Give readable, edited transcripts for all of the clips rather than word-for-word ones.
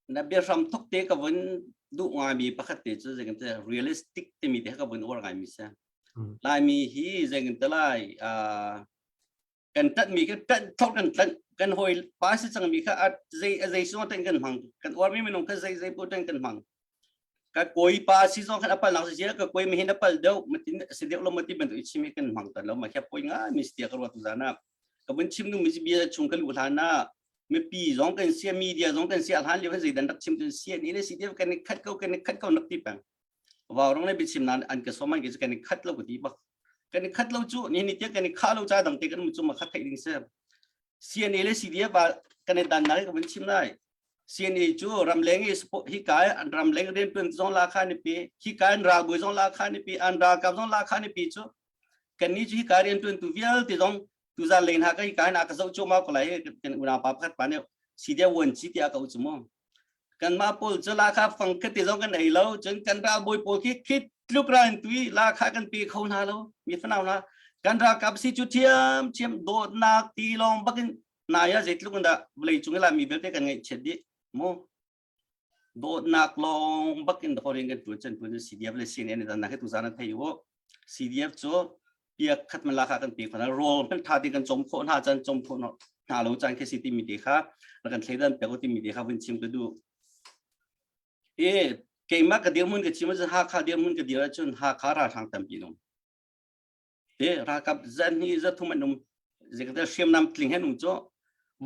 Na biahram thok te ka vun duh ngaimi pakhat te cu zei kan realistic timi te ka vun uar ngaimi si. Laimi hi zei kan te lai kan tat mi kan tat thok kan tat kan hoi pa si cang mi kha zei zei song ten kan hmang kan uar mi minung kha zei zei pu ten kan hmang ka koi pa si zong khan apal nak si ka koi mi hin apal deuh matin si deuh lo mati bantuk i chim hi kan hmang tan lo ma khia poi nga mi sia ka ruat zana ka vun chim nu mi bia chung ka lu hlan na mipi zong kan sia media zong kan sia hlan lio zeidan rak chim tun sia ni le si dia kan khat ko kan khat ko nak ti peng wa rong le bichim nan an ka soman ke kan khat lo ti bak kan khat lo chu ni ni tia kan kha lo cha dang te kan mu chu ma khat thai ding se CNA le CDF ba kan dan na ka vun chim lai CNA cu ramleng i hi kai an ramleng rian tuan zong la kha ni pi hi kai an ralbawi zong la kha ni pi an ralkap zong la kha ni pi cu kan ni cu hi kai rian tuan tu vialte zong tuzan len ha kai kai na ka zoh chu ma ko lai kan unau pa pakhat pa ne CDF wan chi tia ka u chu mo kan ma pawl cu la kha fang khat te zong kan ei lo cun kan ralbawi pawl khi khit tluk ran tui la kha kan pe kho hna lo mi fanau na kan ralkap si cu thiam thiam dawtnak ti lawng bakin naya zeitluk in dah vawlei cung i la mi vialte kan ngaihchiat dih mu dawtnak lawng bakin horin kan tuan chan tuan CDF le CNN dan nak tu zan thei u CDF cu piak khat man la kha kan pe khona rol kan tha ti kan chom kho hna chan chom kho hna lo chan khi si ti mi te kha kan thleidan pe ko ti mi te kha vun chim ka du e keimah ka dirmun ka chim ha kha dirmun ka dir ahcun ha kha ra thang tampi nung Te ralkap zan hi zathum an um zeikata hriamnam tling hen um cu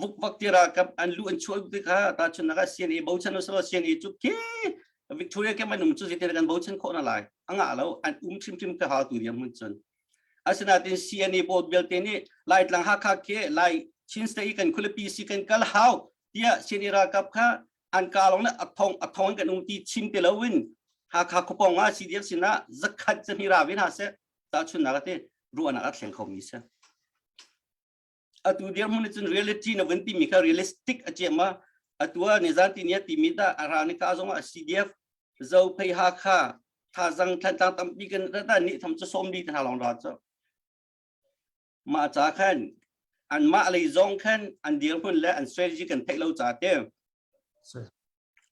vukvak ti ralkap an lu an chuah ti kha ta chun naka CNA bochan uslo CNA cu ke Victoria ke man um cu zeitin kan bochan khawh na lai anga lo an um hrim hrim ka hal tu diam hun chun asinatin CNA board belte nih Laitlang Hakha ke Lai Chin State kan khulipi si kan kal hau tiah CNA ralkap kha an ka long le athong athong kan um ti chim te lo in Hakha khuapong ah CDF sinah zakhat zahni ra vin ha se tahchunnak te ruahnak a thleng khomi si atu dirhmun cun reality na vun timi kha realistic a cem ma atu ah nizan ti nia timi da ara ni ka zong ah CDF zo phei ha kha thazang thlantlang tampi kan ta ni tham chu som li ta long ra cho ma cha khan an mah lei zong khan an dirhmun le an strategy kan theih lo cha te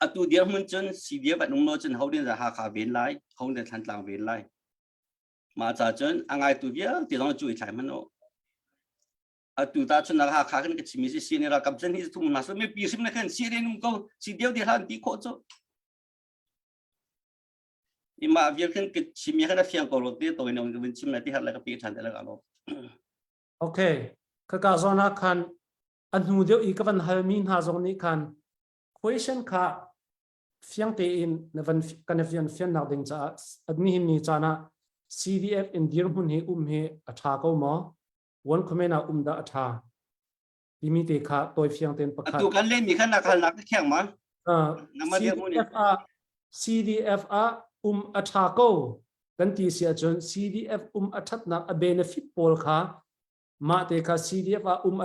atu dirhmun cun CDF an um lo cun hodin za Hakha ven lai hodin Thlantlang ven lai Mah ca cun a ngaitu vialte zong cu i thlai hmanh u. Atu ta cun Hakha kan ka chimi si si ni ralkap cun hi thum hna so mipi hrim na khan si den um ko si deu de hlan ti khawh cu. Ima vial khan ka chimi khan a fiang ko ro te to in ka vun chim na ti har la ka pi than te la ka lo. Okay. Ka ka zawn ah khan a hnu deuh i ka van halmi hna zong nih khan question kha fiang tein na van kan i fian fiannak ding caah nihin ni caan ah CDF in dirhmun hi um hi a tha ko maw? One comment ah um dah a tha timi te kha tawi fiang tein pakhat. Atu kan len mi khan na khal nak khiang ma? CDF ah CDF ah um a tha ko kan ti si ahcun CDF um a thatnak a benefit pawl kha Mah te kha CDF ah um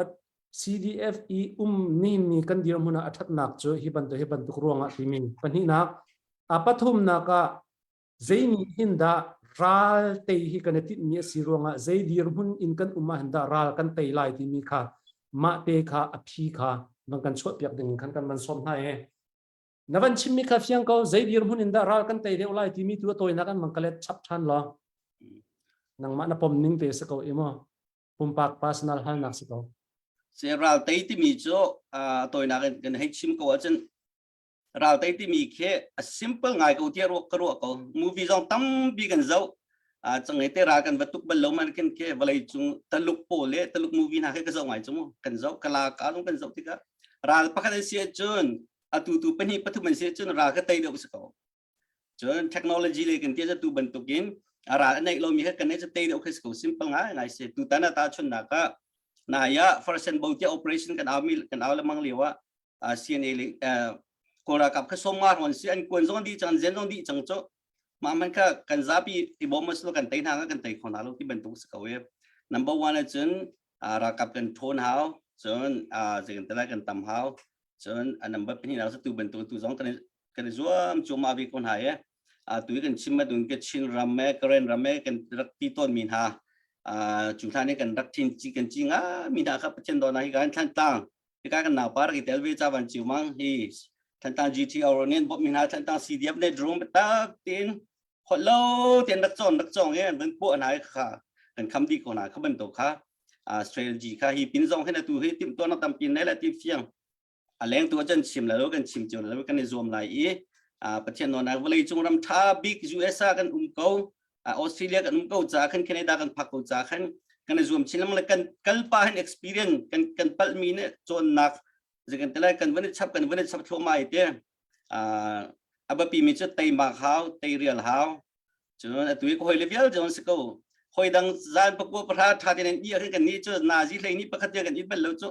CDF i um nihin ni kan dirhmun ah a ṭhatnak cu hi bantuk hi bantuk ruangah timi pahnihnak a pathumnak ah zei nih hin dah ral tei hi kan i tinhmi a si ruangah zei dirhmun in kan um ah hin dah ral kan tei lai timi kha mah te kha a phi kha van kan chuahpiak ding khan kan van sawm hna e na van chimmi kha fiang ko zei dirhmun in dah ral kan tei deuh lai timi tu a tawinak an mang ka let chap ṭhan law nangmah na pom ning te si ko i maw pumpak personal halnak si ko se ral tei timi cu tawinak in kan hei chim ko ahcun ral tei timi khi a simple ngai ko tiah ruak ka ruah ko movie zong tampi kan zoh changai te ral kan va tuk bal lo man khin ke vawlei cung taluk pawl le taluk movie hna khi ka zoh ngai cu mu kan zoh kala ka zong kan zoh tikah ral pakhat an si ahcun atu tu pahnih pathum an si ahcun ral ka tei deuh si ko cun technology le kan ti tu bantukin a ral a neih lomi he kan neih cu tei deuh khi si ko simple ngai ngai si tutan a ta chunnak ah nai ah first and bo tia operation kan au mi kan au lemang lio ah CNA le Kawl ralkap kha som nga hron si an kuan zong di cang zen zong di cang cu mah man kha kan zapi i bom mas kan tei hna kan tei kho hna lo ti bantuk si ko e number 1 ah cun ralkap kan ṭhawn hau cun zei kan telai kan tam hau cun a number pahnih nak tu bantuk tu zong kan kan i zuam cuahmah ve ko hna e tu kan chim ma dun ke Chin ram me Karen ram me kan rak ti tawn mi hna cu hlan kan rak thin chi kan chi nga mi hna kha Pathian dawna hi kan thlan tlang hi ka kan nau par ki tel ve cha van chiu mang hi Thantlang GTR nih an bawmh mi hna. Thantlang CDF nih drone biatak tein holh lo tein rak cawn rak cawng i an van puah hna i kha kan kham dih ko hna. Kha bantuk kha strategy kha hi pin zong hin atu hi timhtuahnak tampi nei le ti fiang a leng tu ah chim lo, kan chim cio lo, kan i zuam lai i Pathian nawlnak vawlei cung ram tha bik USA kan um ko, Australia kan um ko ca khan, Canada kan phak ko ca khan kan i zuam chin le kan kalpa hin experience kan palmi ne cawnnak kan te lai, kan van i chap, kan van i chap thluahmah i te a biapi mi cu teimak hau, teirial hau. Cun atu i ka hoi le vialte on si ko, hoi dang zan pakua pahra tha te i ah kan ni cu nazi hlei ni pakhat kan it bal lo cu.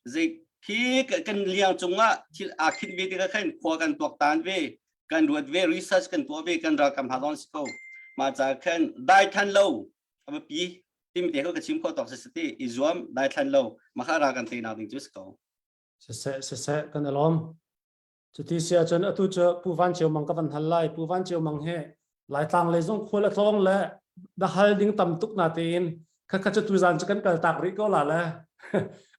Zei khi kan liang cungah thil aa khit ve tikah khan khua kan tuak tan ve, kan ruat ve, research kan tuah ve, kan ralkam ha don si ko. Ma ca khan dai than lo a biapi timi te ko ka chim kho tawk si ti i zuam, dai thlan lo ma kha ra kan te nak ding cu si ko. Siseh, siseh, kan alom. Cuti si ahcun atu cu Pu Van Ceu Mang ka van hal lai. Pu Van Ceu Mang hi Laitlang lei zong khual a tlawng le na hal ding tam tuk na tein khakha cu tuzan cu kan kal tak rih ko la le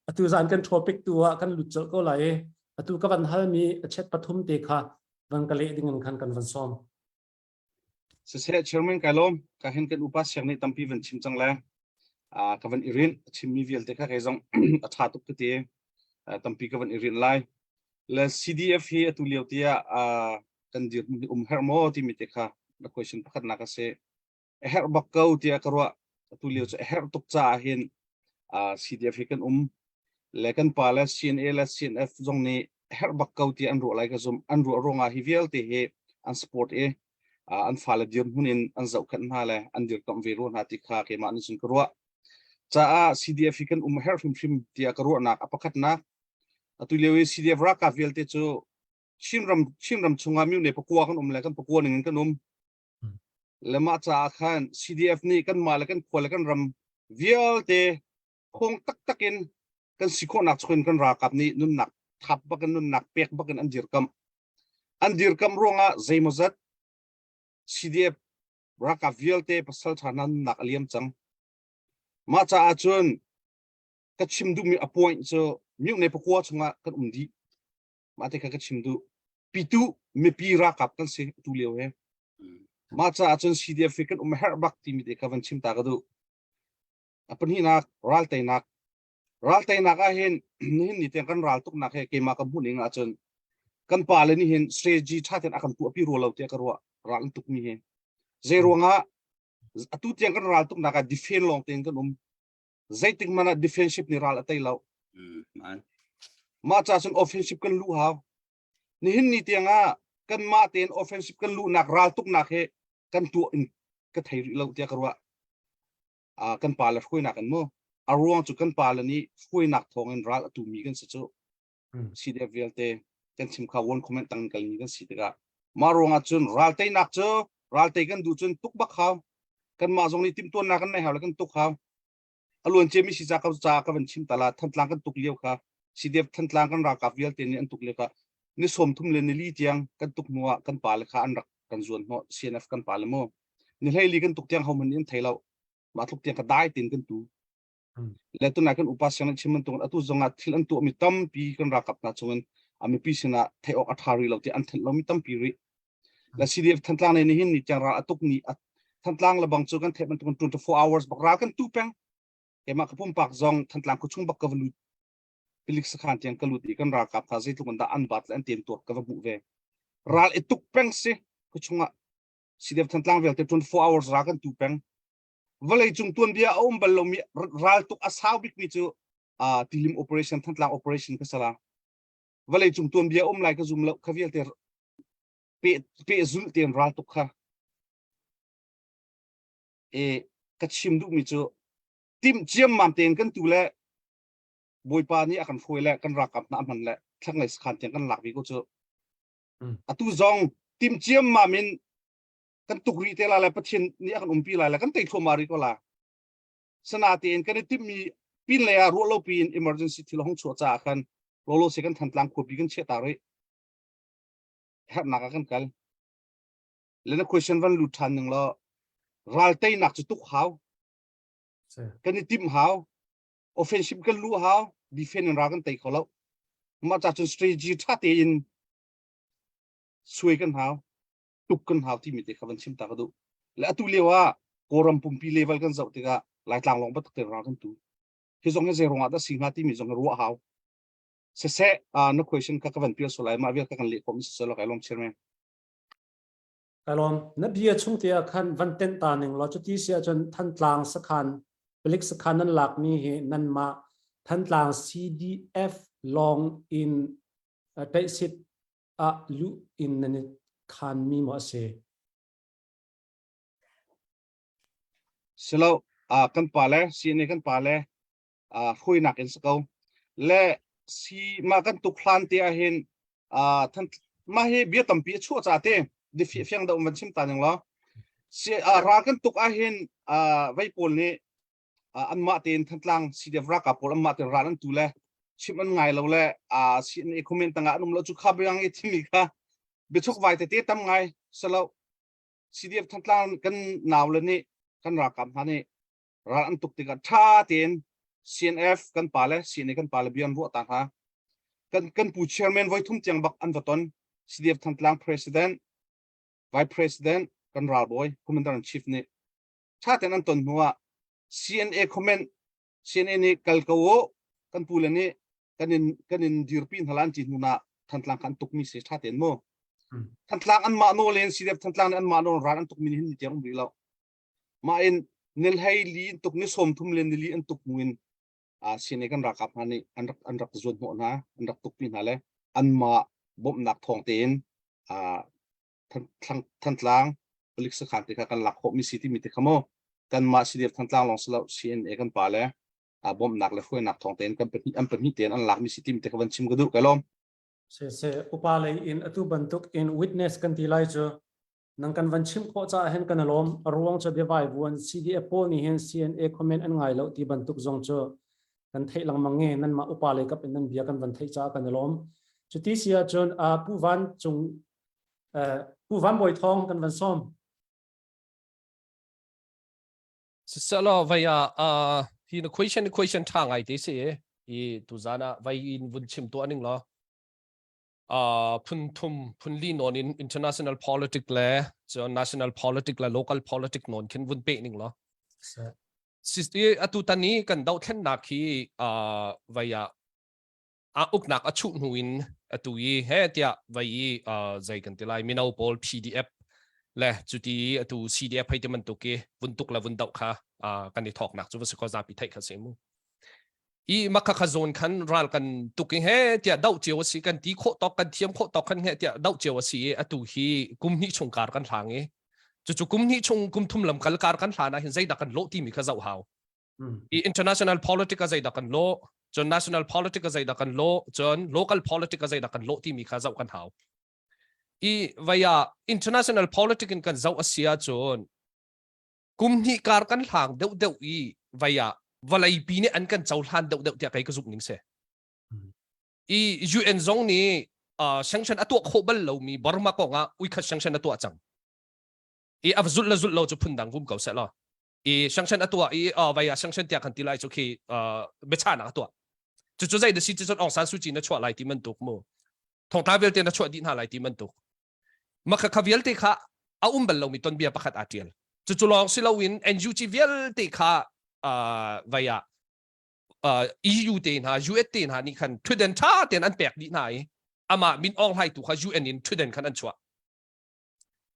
atu zan kan topic tu ah kan lut colh ko lai i atu ka van hal mi a chet pathum te kha van ka leh ding in khan kan van sawm. Siseh, Chairman, kai lawm. Ka hin kan upa siang nih tampi van chim cang le ka van i rinh. Chimmi vialte kha kei zong a ṭha tuk ka ti. Tampi ka van i rinh lai. Le CDF hi atu lio tiah kan dir um herh maw timi te kha na question pakhat nak a si. A herh bak ko tiah ka ruah. Atu lio cu a herh tuk caah hin CDF hi kan um. Le kan pa le CNA le CNF zong nih a herh bak ko tiah an ruah lai ka zumh. An ruah ruangah hi vialte hi an support i an fale dirhmun in an zohkhenh hna le an dirkamh ve rua hna ti kha keimah nih cun ka ruah. Caah CDF hi kan um a herh hrimhrim tiah ka ruahnak a pakhatnak. Atu lio i CDF ralkap vialte cu Chinram chungah myone pakua kan um le kan pakua ning in kan um. Le mah caah khan CDF nih kanmah le kan khua le kan ram vialte khong taktak in kan si khawhnak chung in kan ralkap nih nunnak thap bakin, nunnak pek bakin an dirkamh. An dirkamh ruangah zeimawzat CDF ralkap vialte pasal ṭha hna nunnak a liam cang. Mah caah cun ka chim duhmi a point cu myone pakua chungah kan um dih. Mah te kha ka chim duh. Pitu mipi ralkap kan si tu lio he. Mah caah cun CDF hi kan um herh bak timi te kha van chim ta ka duh. A pahnihnak, ral teinak. Ral teinak ah hin nihin ni tiang kan ral tuknak he keimah ka hmuh ning ahcun kan pa le nih hin strategy ṭha tein a kan tuahpi rua lo tiah ka ruah, ral an tukmi hi. Zei ruangah atu tiang kan ral tuknak ah defend lawng tein kan um. Zeitik hmanh ah defensive nih ral a tei lo. Mah ca cun offensive kan luh hau. Nihin ni tiang ah kanmah tein offensive kan luhnak, ral tuknak hi kan tuah in ka thei rih lo tiah ka ruah. Kan pa le hruainak in mu. A ruang cu kan pa le nih hruainak thawng in ral a tumi kan si cu. CDF vialte kan chim kha one comment tang kalmi kan si tikah mah ruangah cun ral teinak cu, ral tei kan duh cun tuk bak hau. Kanmah zong nih timhtuannak kan nei hau le kan tuk hau. A luan ciami si ca ka ca ka van chim tala. Thantlang kan tuk lio kha, CDF Thantlang kan ralkap vialte nih an tuk lio kha, ni 30 le ni li tiang kan tuk hnu ah kan pa le kha an rak kan zuan hnawh, CNF kan pa le mu. Ni 14 kan tuk tiang hohmanh nih an thei lo. Mah tluk tiang ka dai tin kan tu. Le tunai kan upa siang chim bantuk atu zongah thil an tuahmi tampi kan ralkap hna chungin a mipi sinah theih awk a ṭha rih lo ti an thenh lomi tampi rih. Le CDF Thantlang ne nihin ni tiang ral a tuk ni Thantlang le bang cu kan theih bantuk 24 hours bak ral kan tu peng. Keimah ka pumpak zong Thantlang khuachung bak ka va lut, pilik sakhan tiang ka lut i kan ralkap kha zeitluk in dah an bat le an tem tuar ka va hmuh ve. Ral i tuk peng si khuachung ah. CDF Thantlang vialte 24 hours ral kan tu peng. Vawlei cung tuanbia a um bal lomi ral tuk a sau bikmi cu Tilim operation, Thantlang operation ka sala. Vawlei cung tuanbia um lai ka zum lo kha vialte pe pe zulh tein ral tuk kha. E ka chim duhmi cu tim ciammam tein kan tu le Bawipa nih a kan hruai le kan ralkap hna a hman le thlanglei sakhan tiang kan lak vi ko cu. Atu zong tim ciammam in kan tuk rih te la le Pathian nih a kan umpi lai le kan tei thluahmah rih ko la. Sana tein kan i timhmi pin lei ah ruah lo piin emergency thil hong chuah caah khan lolo se kan Thantlang khuapi kan chiah ta rih, herhnak ah kan kal. Le na question van lut ṭhan ning law, ral teinak cu tuk hau, kan i timh hau, offensive kan luh hau. Defense in ral kan tei kho lo. Mah ca cun strategy ṭha tein. Suai kan hau, tuk kan hau timi te kha van chim ta ka duh. Le atu lio ah Kawlram pumpi level kan zoh tikah Laitlang lawng batak te ral kan tu. Hi zong hi zei ruangah dah si hnga timi zong hi ruah hau. Siseh, na question kha ka van pial sual lai mah vial kha kan leh khawh mi siseh law kai lawm chairman. Kai lawm. Na bia chung te ah khan van tenh ta ning law cuti si ahcun Thantlang sakhan palik sakhan nan lakmi hi nanmah Thantlang CDF lawng in teihsit ah luh in nan i khanmi maw a si? Silo, kan pa le CNA kan pa le hruainak in si ko. Le si ma kan tuk hlan te ah hin than ma hi bia tampi a chuah ca te di fiang da um van chim ta ning law si ra kan tuk ah hin vei pawl nih anmah tein Thantlang CDF ralkap pawl anmah tein ral an tu le chim an ngai lo le CNA comment tangah an um lo cu kha biang i thimi kha biachok vai tete tam ngai salo CDF Thantlang kan nau le nih kan ralkap hna nih ral an tuk tikah ṭha tein CNF kan pa le CNA kan pa le bia an ruah ta hna. Kan kan pu chairman voi thum tiang bak an va ton. CDF Thantlang president, vice president, kan ralbawi, commander in chief nih ṭha tein an ton hnu ah CNA comment CNA nih kal ko u kan pu le nih kan in kan in dirpi hna lan ti hnu na Thantlang kha an tukmi si ṭha tein mu. Thantlang anmah nawl in CDF Thantlang nih anmah nawl ral an tukmi nih hin ni tiang um rih lo. Mah in nilhei li in tuk ni 30 le nili an tuk hnu in CNA kan ralkap hna nih an rak zuan hnawh hna, an rak tukpi hna le anmah bawmhnak thawng tein Thantlang palik sakhan te kha kan lak khawhmi si timi te kha mu kanmah CDF Thantlang lawng si lo CNA kan pa le bawmhnak le hruainak thawng tein kan pahnih an pahnih tein an lakmi si timi te kha van chim ka duh ka lawm. Se se upa lei in atu bantuk in witness kan ti lai cu Nang kan van chimh khawh caah hin kan i lawm. A ruang cu biavai vuan CDF pawl nih hin CNA comment an ngai lo ti bantuk zong cu kan theih lengmang i nanmah upa lei kap in nan bia kan van theih caah kan i lawm. Cuti si ahcun Pu Van Cung Pu Van Bawi Thawng kan van sawm. Siselaw vai ah hi na question question tha ngai te si i tuzan ah vai in vun chim tuah ning law phun thum phun li nawn in international politic le cun national politic le local politic nawn khin vun pe ning law atu tan i kan dohthlennak hi vai ah a uknak a chuh hnu in atu i he tiah vai i zei kan ti lai mino pawl PDF le cuti atu CDF hei ti bantuk i vun tuk le vun doh kha kan i thawknak cu va si ko zapi theih kha si mu i makha kha zawn khan ral kan tuk i he tiah doh cio a si kan ti khawh tawk kan thiam khawh tawk khan he tiah doh cio a si i atu hi kum hnih chung kar kan hlang i cucu kum hnih chung kum thum lam kal kar kan hlan ah hin zeidah kan lawh timi kha zoh hau i international politics a zeidah kan lawh cun national politics a zeidah kan lawh cun local politics a zeidah kan lawh timi kha zoh kan hau i vaya international politics in kan zoh a si ahcun kum hnih kar kan hlang deuh deuh i vai ah vawleipi nih an kan cohlan deuh deuh tiah kei ka zumh ning si. I UN zong nih uh, sanction a tuah khawh bal lomi Burma kong ah uikhat sanction a tuah cang. I a zulh le zulh lo cu phundang vum ko seh law. I sanction a tuah i uh, vai ah sanction tiah kan ti lai cu khi uh, biachahnak a tuah. Cucu zei da si cu Aung San Suu Kyi na chuah lai ti bantuk mu. Thongtla vialte na chuah dih hna lai ti bantuk. Maka kha vialte kha a um bal lomi tonbia pakhat aa ṭial. Cucu lawng si loin NUG vialte kha uh, vai ah uh, EU te hna, US te hna nih khan ṭhutden ṭha tein an pek dih hna i amah Min Aung Hlaing tu kha UN in ṭhutden khan an chuah.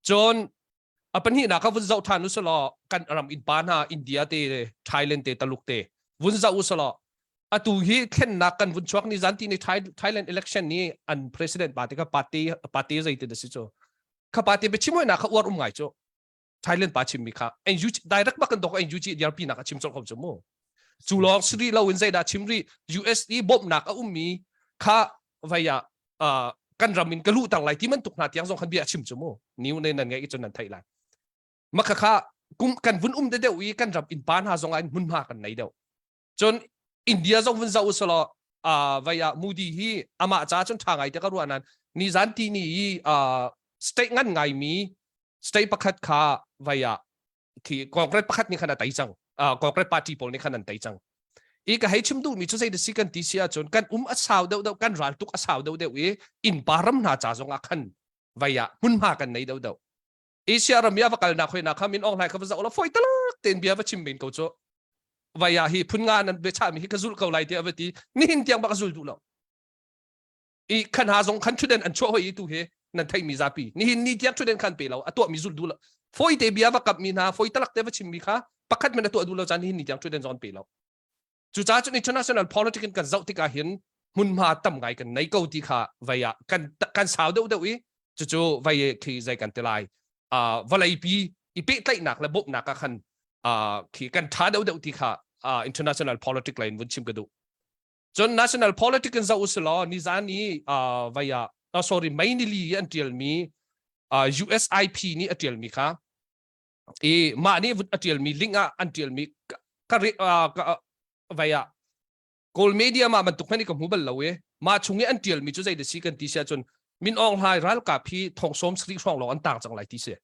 Cun a pahnihnak kha vun zoh ṭhan u selaw kan ram innpa hna India te, Thailand te, Taluk te vun zoh u selaw atu hi thlennak kan vun chuak ni zan ti ni Thailand election ni an president pa te kha party party zei te da si cu kha party be chim na kha uar um ngai cu Thailand pa chim mi kha NUG direct bak kan dok NUG DRP nak a chim chol khom chu mu cu lawng sri lo in zeidah chim ri US i bawmhnak a um mi kha vaya kan ram in ka lu tang lai ti man tuk hna tiang zong khan bia chim chu mu new ne nan ngai i chun nan thai lai maka kha kum kan vun um de deuh i kan ram in pa hna zong ah hmunhma kan nei deuh Cun India zong vun zoh usalaw uh, vai ah Modi hi amah ca cun ṭha ngai te ka ruah nain nizan ti ni i uh, state ngan ngaimi state pakhat kha vai ah khi Congress pakhat nih khan a tei cang uh, Congress party pawl nih khan an tei cang i ka hei chim duhmi cu zei si kan ti si ahcun kan um a sau deuh deuh kan ral tuk a sau deuh deuh i innpa ram hna ca zong ah khan. Vai ah hmunhma kan nei deuh deuh. Asia ram i a va kalnak hoi na kha Min Aung Hlaing kha va zoh la foi talak tein bia va chim men ko cu. Vai ah hi phun nga nan biachah mi hi ka zulh ko lai tiah va ti. Nihin tiang bak a zul duh lo. I khan ha zong khan thuden an chuah hoi i tu hi nan theih mi zapi. Nihin ni tiang thuden khan pe lo a tuah mi zulh duh lo. Foi te bia va kap mi hna foi talak te va chim mi kha pakhat men a tuah duh lo caan nihin ni tiang thuden zong an pe lo. Cucaah cun international politics in kan zoh tikah hin hmunhma tam ngai kan nei ko ti kha vei ah kan kan sau deuh deuh i cucu vei khi zei kan ti lai uh, vawleipi i pehtlaihnak le bawmhnak ah khan uh, khi kan tha deuh deuh ti kha uh, international politics lei in vun chim ka duh. Cun national politics in zoh usilaw nizan i uh, vei ah oh, sorry May nili i an tialmi uh, USIP nih a tialmi kha i mah nih a ṭialmi link ah an ṭialmi ka ka vai ah Kawl media mah bantuk hmanh ka hmu bal lo i mah chung i an ṭialmi cu zei da si kan ti si ahcun Min Aung Hlaing ralkap hi thong sawm sarih hrawng lawng an tang cang lai ti si.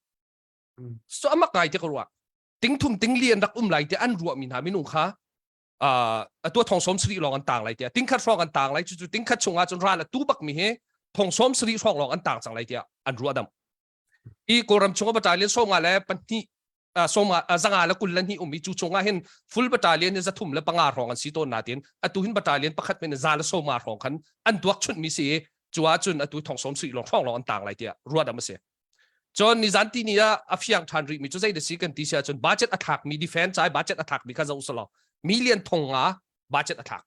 So amak ngai te ka ruah. Ting thum ting li an rak um lai te an ruah mi hna minung kha atu thong sawm sarih lawng an tang lai tiah ting khat hrawng an tang lai cu cu ting khat chung ah cun ral a tu bak mi hi thong sawm sarih hrawng lawng an tang cang lai tiah an ruah dam. I Kawlram chung ah battalion sawmnga le pahnih sawmnga zanga le 22 um i cu chung ah hin full battalion hi 305 hrawng an si tawn natin atu hin battalion pakhat men 150 hrawng khan an tuak chunh mi si i cu ah cun atu thong sawm sui lawng hrawng lawng an tang lai tiah ruat am a si. Cun nizan ti ni ah a fiang ṭhan rih mi cu zei da si kan ti si ahcun budget a thlak mi defense ai budget a thlak mi kha zoh selaw million thong nga budget a thlak.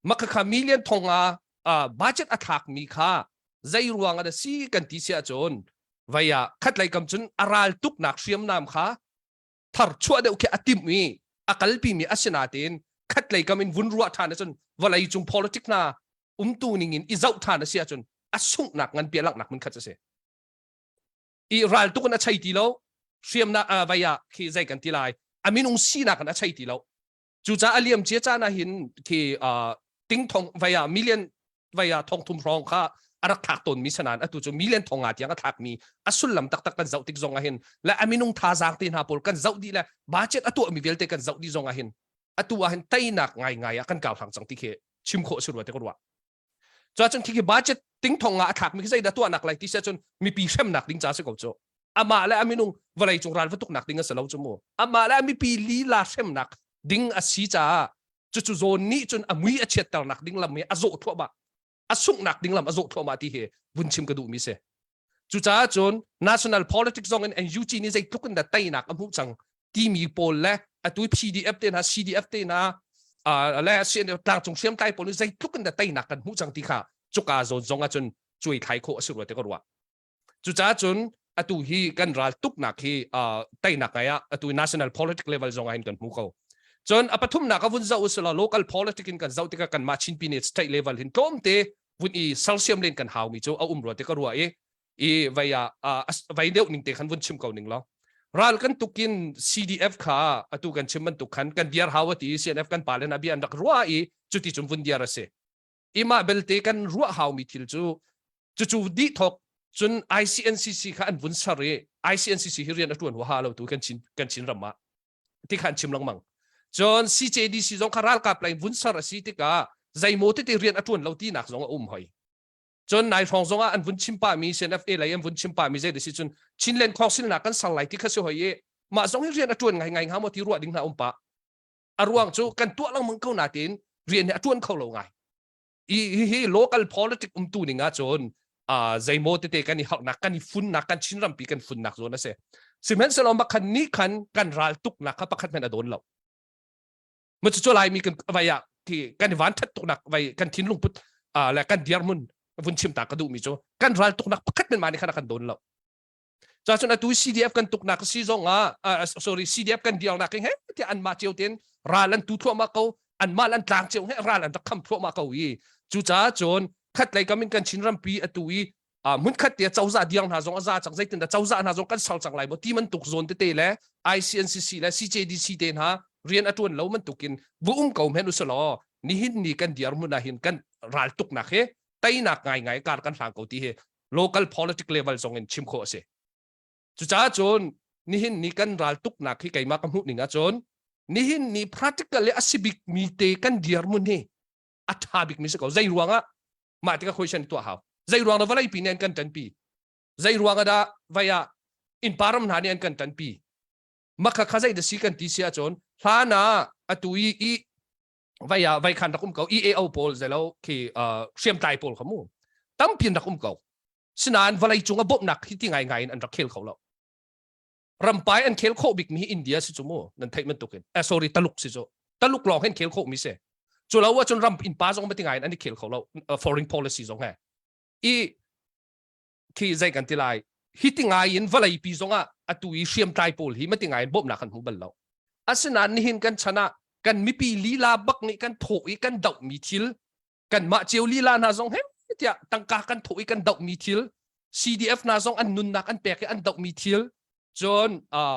Maka kha million thong nga budget a thlak mi kha zei ruang ah si kan ti si ahcun vei ah khatlei kam cun a ral tuknak hriamnam kha thar chuah deuh khi a timh i a kalpi mi a si nain khatlei kam in vun ruah ṭhan ahcun vawlei cung politic hna umtu ning in i zoh ṭhan a si ahcun a sunghnak nganpi a langhnak mun khat a si. I ral tuk in a chei ti lo hriamnak vei ah khi zei kan ti lai a minung sinak in a chei ti lo Cucaah a liam cia caan ah hin khi ting thong vai ah million vai ah thong thum hrawng kha a rak thlak tawnmi sanan atu cu million thong nga tiang a thlakmi a sullam taktak kan zoh tik zong ah hin le a minung thazaang te hna pawl kan zoh dih le budget a tuahmi vialte kan zoh dih zong ah hin atu ah hin teinak ngaingai ah kan kau hlang cang ti khi chim khawh si rua te ka ruah. Cuacun khi khi budget ting thong nga a thlakmi khi zeidah tuahnak lai ti si ahcun mipi hremnak ding ca si ko cu. Amah le a minung vawlei cung ral va tuknak ding a si lo cu mu. Amah le a mipi lila hremnak ding a si caah cucu zawn nih cun a mui a chiatternak ding lam hi a zawh thluahmah. A sunghnak ding lam a zawh thluahmah ti hi vun chim ka duhmi si. Cucaah cun national politics zong in NUG nih zeitluk in dah teinak a hmuh cang timi pawl le atu PDF te hna CDF te hna le tlangcung hriamtlai pawl nih zeitluk in dah teinak kan hmuh cang ti kha cuka zawn zong ahcun cuai thlai khawh a si rua ti ka ruah. Cucaah cun atu hi kan ral tuknak hi teinak ngai ah atu national politic level zong ah hin kan hmu ko. Cun a pathumnak a vun zoh usila local politic in kan zoh tikah kanmah Chin Pyine state level hin tlawmte vun i sersiam len kan haumi cu a um rua ti ka ruah i i vei ah vei deuh ning te khan vun chim ko ning law ral kan tukin CDF kha atu kan chim bantuk khan kan diar hau ati CNF kan pa le na bia an rak ruah i cuti cun vun diar a si ima belte kan ruah haumi thil cu cucu dih thok cun ICNCC kha an vun ser i ICNCC hi rian a tuan huaha lo tu kan chin kan chin ram ah ti khan chim lengmang cun CJDC zong kha ralkap lei vun ser a si tikah zeimaw tete rian a ṭuan lo tinak zong a um hoi cun nai hrawng zong ah an vun chim pah mi CNFA lei an vun chim pah mi zei si cun Chinland Council nak kan ser lai ti kha si hoi i mah zong hi rian a ṭuan ngai ngai hnga maw ti ruah ding hna um pah a ruang cu kan tuah lengmang ko natin rian hi a ṭuan kho lo ngai i hi local politic umtu ning ahcun zeimaw tete kan i harnak kan i funnak kan Chin rampi kan funnak zawn a si sihmanhsehlaw makhan nih khan kan ral tuknak kha pakhat hmanh a dawn lo ma cu laimi kan vai ah khi kan i van that tuknak vai kan thinlung put le kan dirhmun vun chim ta ka duhmi cu kan ral tuknak pakhat men ma nih khan a kan dawn lo Cacun atu CDF kan tuknak si zong ah sorry CDF kan dialnak he tiah anmah cio tein ral an tu thluahmah ko anmah an tlang cio he ral an rak kham thluahmah ko i cucaah cun khatlei kam in kan Chin rampi atu i hmunkhat te cozah diang hna zong a za cang zeitin dah cozah hna zong kan ser cang lai maw ti bantuk zawn tete le ICNCC le CJDC te hna rian a tuan lo bantukin bu um ko men usalaw nihin ni kan dirhmun ah hin kan ral tuknak he teinak ngaingai kar kan hlang ko ti hi local politic level zong in chim khawh a si. Cucaah cun nihin ni kan ral tuknak hi keimah ka hmuh ning ahcun nihin ni practical le a si bik mi te kan dirhmun hi a tha bik mi si ko. Zei ruang ah mah tikah question tuah hau. Zei ruang dah vawlei pi nih an kan ṭanpi? Zei ruang ah dah vai ah innpa ram hna nih an kan ṭanpi? Makha kha zei da si kan ti si ahcun hlan ah atu i i vai ah vai khan rak um ko EAO pawl zelo khi hriamtlai pawl kha mu tampi an rak um ko. Sinain vawlei cung a bawmhnak hi ti ngai ngai in an rak khel kho lo. Rampai an khel khawh bik mi hi India si cu mu nan theih bantukin. Eh sorry Taluk si cu. Taluk lawng hin khel khawh mi si. Cu lo ahcun ram innpa zong ma ti ngai in an i khel kho lo foreign policy zong he. I khi zei kan ti lai hi ti ngai in vawlei pi zong ah atu i hriamtlai pawl hi ma ti ngai in bawmhnak kan hmu bal lo. Asinain nihin kan chan ah kan mipi lila bak nih kan thawh i kan doh mi thil kanmah cio lila hna zong he tiah tangka kan thawh i kan dohmi thil CDF hna zong an nunnak an pek i an dohmi thil cun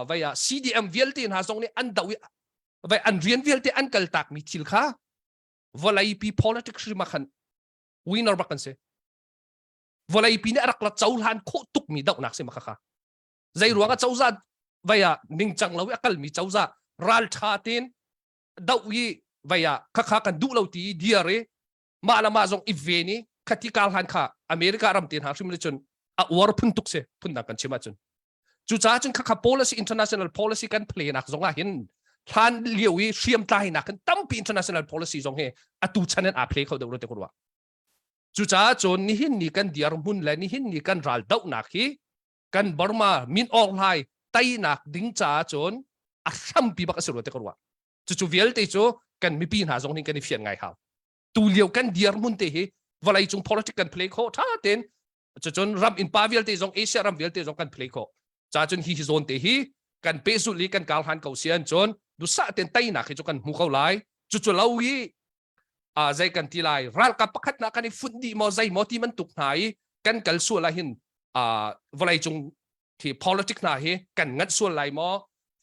vai ah CDM vialte hna zong nih an doh i vai an rian vialte an kaltakmi thil kha vawleipi politics hrim ah khan winner bak kan si vawleipi nih a rak la cohlan khawh tukmi dohnak si ma kha kha zei ruang ah cozah vai ah ningcang lo i a kalmi cozah raltha tein doh i vei ah khakha kan duh lo ti i diar i mah le mah zong i ven i khati kar hlan kha America ram te hna hrim le cun a uar phun tuk si phundang kan chim ahcun cucaah cun khakha policy international policy kan play nak zong ah hin hlan lio i hriamtlai nak hin tampi international policy zong hi atu chan in aa play kho deuh lo te ko rua cucaah cun nihin ni kan diar hmun le nihin ni kan ral dohnak hi kan Burma min awk hlai teinak ding caah cun a hrampi bak a si rua te ka ruah cucu vialte cu kan mipi hna zong nih kan i fian ngai hau tu lio kan dirhmun te hi vawlei cung politics kan play kho tha ten cucun ram innpa vialte zong Asia ram vialte zong kan play kho ca cun hi hi zawn te hi kan pehzulh i kan kar hlan ko sian cun dusa ten teinak hi cu kan hmu ko lai cucu lo i a zei kan ti lai ralkap pakhat na kan i funh dih maw zei maw ti bantuk hna i kan kal sual ah hin vawlei cung khi politic hna hi kan nganh sual lai maw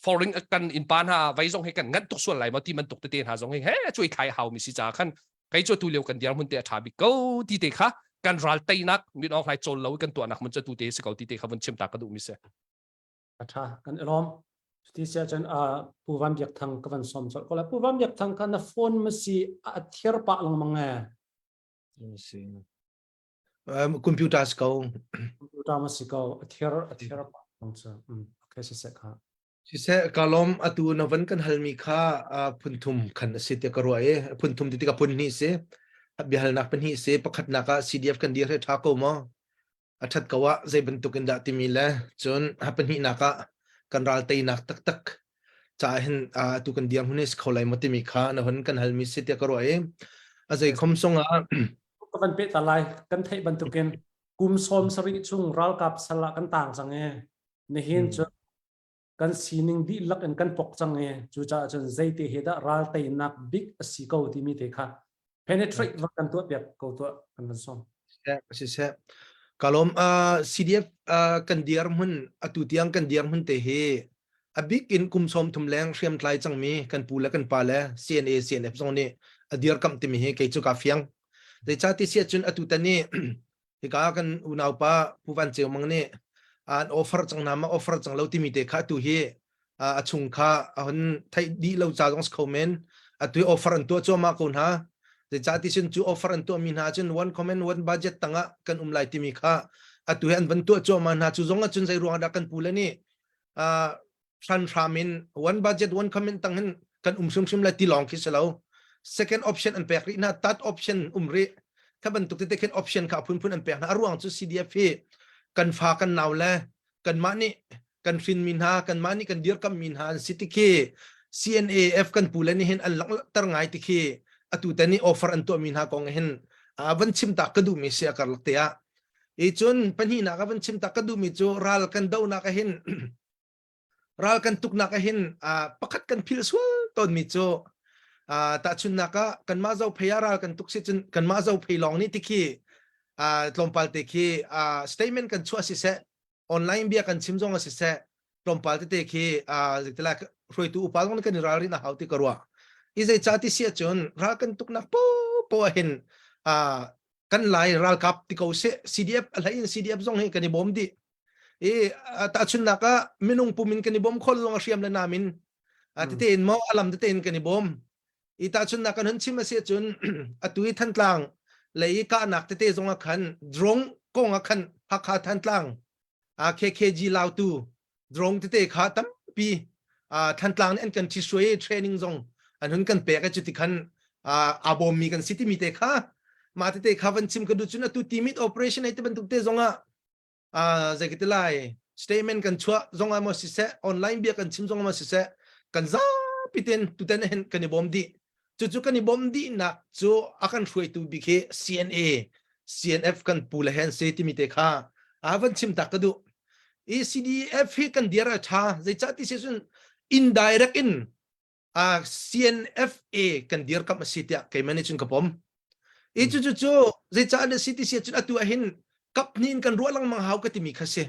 foreign kan innpa hna vei zong hi kan nganh tuk sual lai maw ti bantuk tete hna zong hi he cuai thlai hau mi si ca khan kei cu tu lio kan dir mun te a tha bik ko ti te kha kan ral teinak min ong hlai chawl lo kan tuahnak mun cha tu te si ko ti te kha vun chim ta ka duh mi si A ṭha, kan i lawm. Cuti si ahcun uh, Pu Van Biak Thang ka van sawm colh ko lai. Pu Van Biak Thang kha na phone ma si a thiar pah lengmang e. Si. Um, computer si ko. Computer ma si ko. A thiar a thiar pah lengmang cu. Mm, okay, siseh kha. Siseh, ka lawm atu na van kan halmi kha uh, phunthum khan a si tiah ka ruah i phunthum ti tikah phun hnih si. Biahalnak pahnih si. Pakhatnak ah CDF kan dir he ṭha ko maw? A ṭhat ko ah zei bantuk in dah timi le cun a pahnihnak ah kan ral teinak taktak caah hin atu kan dirhmun hi si kho lai maw timi kha na hun kan halmi si tiah ka ruah i a zei khom sung ah ka van peh ta lai kan theih bantukin kum sawm sarih chung ralkap sal ah kan tang cang e nihin cu kan sining dihlak in kan pok cang i cucaah cun zeite he dah ral teinak bik a si ko timi te kha penetrate va kan tuah piak ko tuah kan van sawm. Siseh kalom CDF kan dir hmun atu tiang kan dir hmun te hi a bik in kum som thum leng hriamtlai cangmi kan pu le kan pa le CNA CNF zong nih a dirkamh timi hi kei cu ka fiang zeicah ti si ahcun atu tan ni hika kan unaupa Pu Van Ceu Mang nih an offer cang hna ma offer cang lo timi te kha tu hi a chung kha a hun theih dih lo ca zong si kho men atu hi offer an tuah cuahmah ko hna zeicah ti sin cu offer an tuah mi hna cun one comment one budget tangah kan um lai timi kha atu hi an van tuah cuahmah hna cu zong ahcun zei ruang dah kan pu le nih hranhram in one budget one comment tang hin kan um hrimhrim lai ti lawng khi si lo second option an pek rih hna third option um rih kha bantuk tete khin option kha phunphun an pek hna a ruang cu CDF hi kan fa kan nau le kanmah nih kan hrin mi hna kanmah nih kan dirkam mi hna an si ti khi CNAF kan pu le nih hin an langhter ngai ti khi atu te nih offer an tuah mi hna kong hin van chim tak ka duh mi si a karlak te ah i cun pahnihnak a van chim tak ka duh mi cu ral kan donak ah hin ral kan tuknak ah hin pakhat kan philh sual tawnmi cu tahchunhnak ah kanmah zophei ah ral kan tuk si cun kanmah zophei lawng nih tikhi tlawmpal te khi statement kan chuah siseh online bia kan chim zong ah siseh tlawmpal tete khi zeitilai hruaitu upa zong nih kan i ralrin a hau ti ka ruah i zeica ti si ahcun ral kan tuknak popoh ah hin kan lai ralkap ti ko seh CDF a hlei in CDF zong hi kan i bawm dih i tahchunhnak ah minung pum in kan i bawm khol zong a hriam le nam in tete in maw alam tete in kan i bawm i tahchunhnak kan hun chim a si ahcun atu i Thantlang lei i kahnak tete zong ah khan drone kong ah khan Hakha Thantlang. KKG Lautu drone tete kha tampi Thantlang nih an kan ṭhisuai i training zong an hun kan pek i cuti khan aa bawmmi kan si timi te kha mah tete kha van chim ka duh cun atu timit operation hei ti bantuk te zong ah zei ka ti lai statement kan chuah zong ah maw siseh online bia kan chim zong ah maw siseh kan zapi ten tuten hin kan i bawm dih cucu kan i bawm dihnak cu a kan hruaitu bik hi CNA CNF kan pu le hen se timi te kha a van chim tak ka duh i CDF hi kan dir a tha zeicah ti si cun indirect in a CNFA kan dirkamh a si tiah keimah nih cun ka pom. I cu cu cu zeicah na si ti si cun atu ah hin kap hnih in kan ruah lengmang hau ka timi kha si.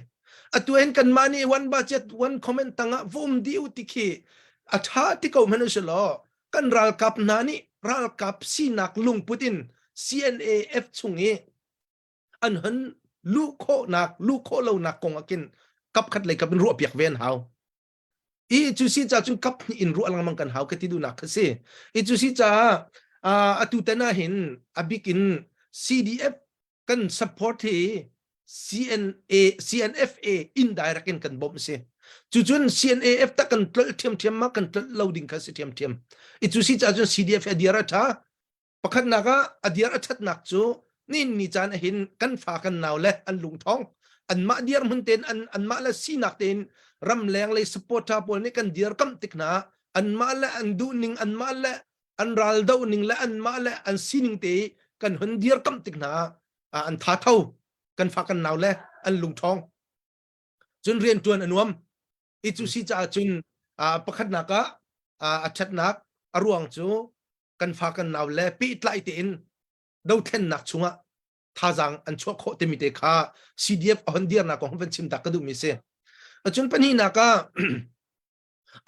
Atu ah hin kanmah nih one budget one comment tangah vom di u ti khi a tha ti ko hmanh usih law kan ralkap hna nih ralkap sinak lungput in CNAF chung i an hon luh khawhnak luh khawh lonak kong ah khin kap khat lei kap in ruah piak ve an hau. I cu si ca cun kap hnih in ruah lengmang kan hau ka ti duhnak kha si. I cu si caah atu tan ah hin a bik in CDF kan support hi CNA CNFA indirect in kan bawmh si. Cucun CNAF tak kan tlolh ṭhiamṭhiam ma kan tlolh lo ding kha si ṭhiamṭhiam. I cu si caah cun CDF a dir a ṭha. Pakhatnak ah a diar a ṭhatnak cu nihin ni caan ahhin kan fa kan nau le an lungṭhawng anmah dirhmun tein an anmah le sinak tein ramleng lei supporter pawl nih kan dirkamh tik hna ah anmah le an duhning anmah le an ral dohning le anmah le an sining te i kan hun dirkamh tik hna ah an tha tho kan fa kan nau le an lungṭhawng cun rianṭuan a nuam i cu si caah cun pakhatnak ah a ṭhatnak a ruang cu kan fa kan nau le pehtlai tein dothlennak chungah thazaang an chuah khawh timi te kha CDF a hon dirnak kong van chim tak ka duhmi si. Acun pahnihnak ah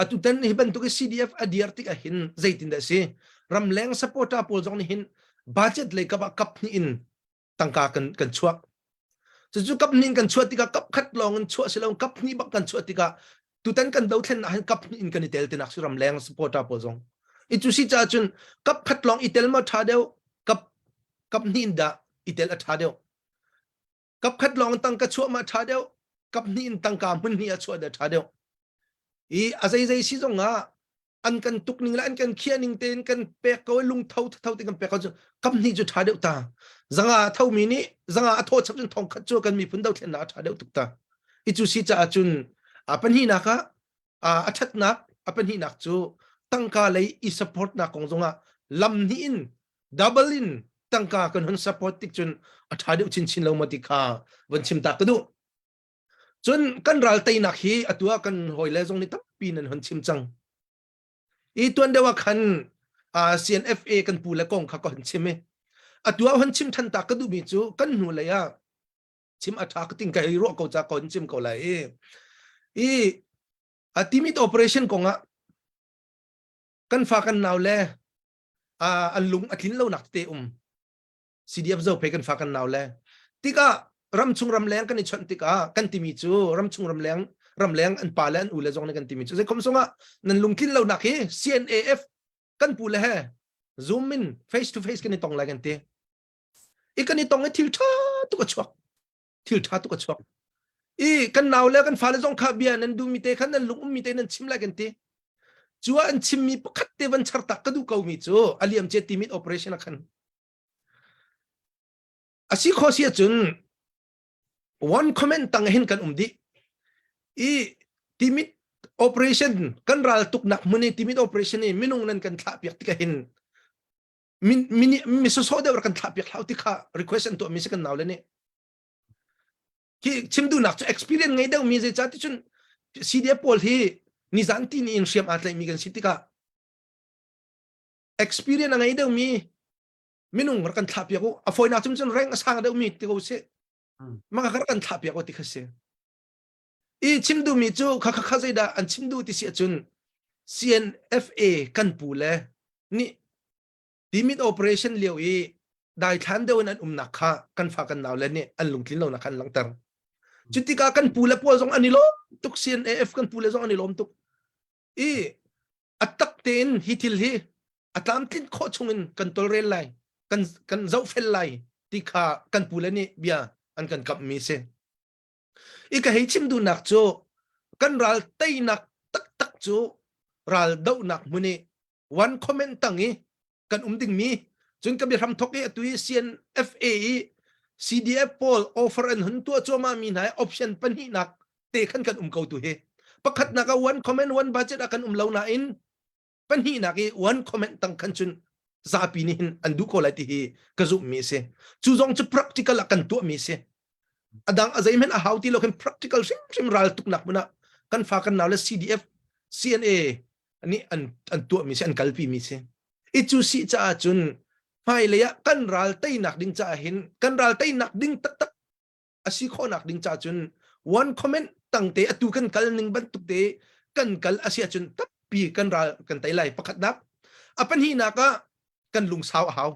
atutan hi bantuk i CDF a dir tik ah hin zeitin dah si ramleng supporter pawl zong nih hin budget lei kap ah kap hnih in tangka kan kan chuak cucu kap hnih in kan chuah tikah kap khat lawng in chuah si lo kap hnih bak kan chuah tikah tutan kan dothlen ah hin kap hnih in kan i tel tinak si ramleng supporter pawl zong i cu si caah cun kap khat lawng i tel ma tha deuh kap kap hnih in dah i tel a tha deuh kap khat lawng tangka chuah ma tha deuh kap hnih in tangka hmun hnih a chuah dah tha deuh i a zeizei si zong ah an kan tuk ning le an kan khiah ning tein kan pek ko lungtho tho te kan pek ko cu kam hnih cu tha deuh ta zanga tho mi nih zanga a thaw chap cun thong khat cu kan miphun dothlennak a tha deuh tuk ta i cu si caah cun a pahnihnak ah a thatnak a pahnihnak cu tangka lei i support nak kong zongah lam hnih in double in tangka kan hun support tik cun a tha deuh chinchin lo ma ti kha van chim ta ka duh Cun kan ral teinak hi atu ah kan hawile zong nih tampi nan hon chim cang. I tuan deuh ah khan uh, CNFA kan pu le kong kha ka hon chim i atu ah hon chim than ta ka duhmi cu kan hnu lei ah chim a tha ka ting ka hei ruah ko ca ka hon chim ko lai i i a timit operation kong ah kan fa kan nau le uh, an lung a tlin lo nak te um CDF Zophei kan fa kan nau le tikah ramchung ramleng kan i chawnh tikah kan timi cu ramchung ramleng ramleng an pa le an u le zong nih kan timi cu zeikhom sungah nan lungtlin lonak hi CNAF kan pu le he zoom in face to face kan i tong lai kan ti i kan i tong i thil tha tuk a chuak thil tha tuk a chuak i kan nau le kan fale zong kha bia nan duh mi te khan nan lung um mi te nan chim lai kan ti cu ah an chimmi pakhat te van char tak ka duh ko mi cu aliam che timit operation a khan A si kho si ahcun one comment tang hin kan um dih. I timit operation kan ral tuknak hmun i timit operation i minung nan kan thlah piak tikah hin min min mi sawsawh deuh rak kan thlah piak hlau ti kha request an tuah mi si kan nau le nih. Khi chim duhnak cu experience ngei deuh mi zeicah ti cun CDF pawl hi nizan ti ni in hriam aa tlaih mi kan si tikah experience a ngei deuh mi minung rak kan thlah piak u a fawinak cum cun rank a sang deuh mi ti ko sih maka rak kan thlah piak u ti kha si i chim duh mi cu kha kha kha zeidah an chim duh ti si ahcun CNFA kan pu le nih timit operation lio i daithlan deuh in an umnak kha kan fa kan nau le nih an lungtlin lonak kha an langhter cu tikah kan pu le pawl zong an i lawm tuk CNAF kan pu le zong an i lawm tuk i a tak tein hi thil hi a tlamtlin khawh chungin kan tolrel lai kan kan zohfel lai ti kha kan pu le nih bia an kan kamh mi si. I ka hei chim duhnak cu kan ral teinak taktak cu ral dohnak hmun i one comment tang i kan um dingmi cun ka biahram thok i atu i CNFA i CDF pawl offer an hun tuah cuahmah mi hna i option pahnihnak te khan kan um ko tu hi pakhatnak ah one comment one budget ah kan um lo nain pahnihnak i one comment tang khan cun zapi nih hin an duh ko lai ti hi ka zumh mi a si cu zong cu practical ah kan tuah mi a si adang a zeihmanh a hau ti lo khin practical hrimhrim ral tuknak hmun ah kan fa kan nau le CDF CNA nih an an tuah mi si an kalpi mi si i cu si caah cun hmailei ah kan ral teinak ding caah hin kan ral teinak ding taktak a si khawhnak ding caah cun one comment tangte atu kan kal ning bantuk te kan kal a si ahcun tampi kan ral kan tei lai pakhatnak a pahnihnak ah kan lungsau a hau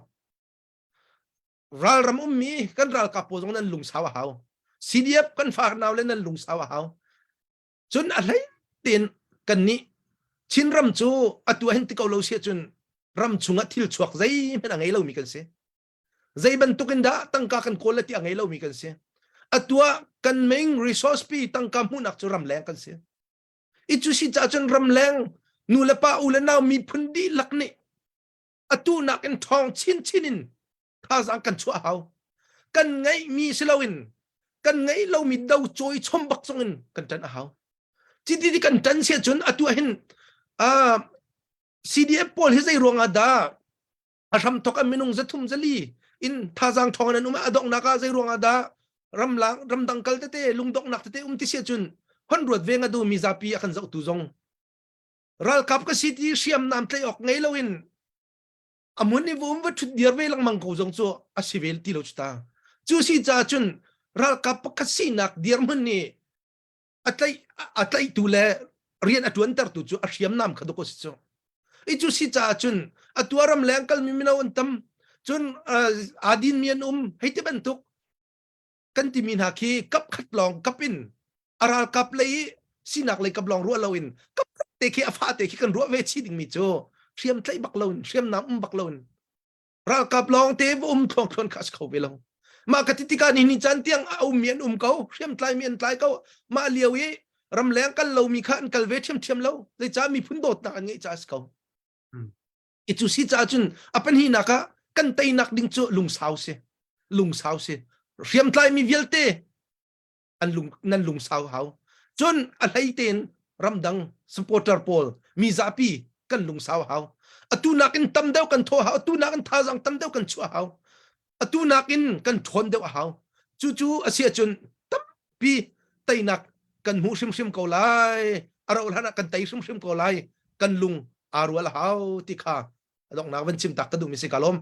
ralram ummi kan ralkap pawl zong nan lungsau a hau CDF kan fa nau le nan lungsau a hau cun a hlei tein kan nih Chinram cu atu ah hin ti ko lo si ahcun ram chungah thil chuak zeihmanh a ngei lomi kan si zei bantuk in dah tangka kan kawl le ti a ngei lomi kan si atu ah kan main resource pi tangka hmuhnak cu ramleng kan si i cu si caah cun ramleng nu le pa u le nau miphun dihlak nih atu nakin ṭhawng chinchin in thazaang kan chuah hau kan ngeihmi si loin kan ngeih lomi do cawi chom bak zong in kan ṭan a hau citi kan ṭan si ahcun atu ah hin CDF pawl hi zei ruangah dah a hramthok an minung zathum zali in thazaang ṭhawng in an um a donghnak ah zei ruangah dah ramlang ramdang kal tete lungdonghnak tete um ti si ahcun hon ruat ve nga du mi zapi a kan zohtu zong ralkap ka si ti hriamnam tlaih awk ngei loin a mun i vum va ṭhut dir ve lengmang ko zong cu a si ve ti lo cu ta cu si caah cun ralkap pakhat sinak dirhmun nih a tlaih a tlaihtu le rian a ṭuantertu cu a hriamnam kha duk a si cu i cu si caah cun a tuaram leng kalmi mino an tam cun aa dinmi an um hei ti bantuk kan timi hna khi kap khat lawng kap in a ralkap lei i sinak lei kap lawng ruah loin kap khat te khi a fa te khi kan ruah ve chih dingmi cu hriam tlaih bak loin hriamnam um bak loin ralkap lawng te va um thluang thluan kha a si kho ve lo mah ka ti tikah ni ni caan tiang a ummi an um ko hriam tlaimi an tlai ko mah lio i ramleng kal lomi kha an kal ve ṭhiamṭhiam lo zeicah miphun dawtnak an ngeih caah a si ko i cu si caah cun a pahnihnak ah kan teinak ding cu lungsau si lungsau si hriamtlaimi vialte an lung nan lungsau hau cun a hlei tein ramdang supporter pawl mi zapi kan lungsau hau atu nakin tam deuh kan thawh hau atu nakin thazaang tam deuh kan chuah hau atu nakin kan ṭhawn deuh a hau cucu a si ahcun tampi teinak kan hmuh hrimhrim ko lai a rauh hlan ah kan tei hrimhrim ko lai kan lung aa rual a hau ti kha a donghnak van chim tak ka duhmi si ka lawm.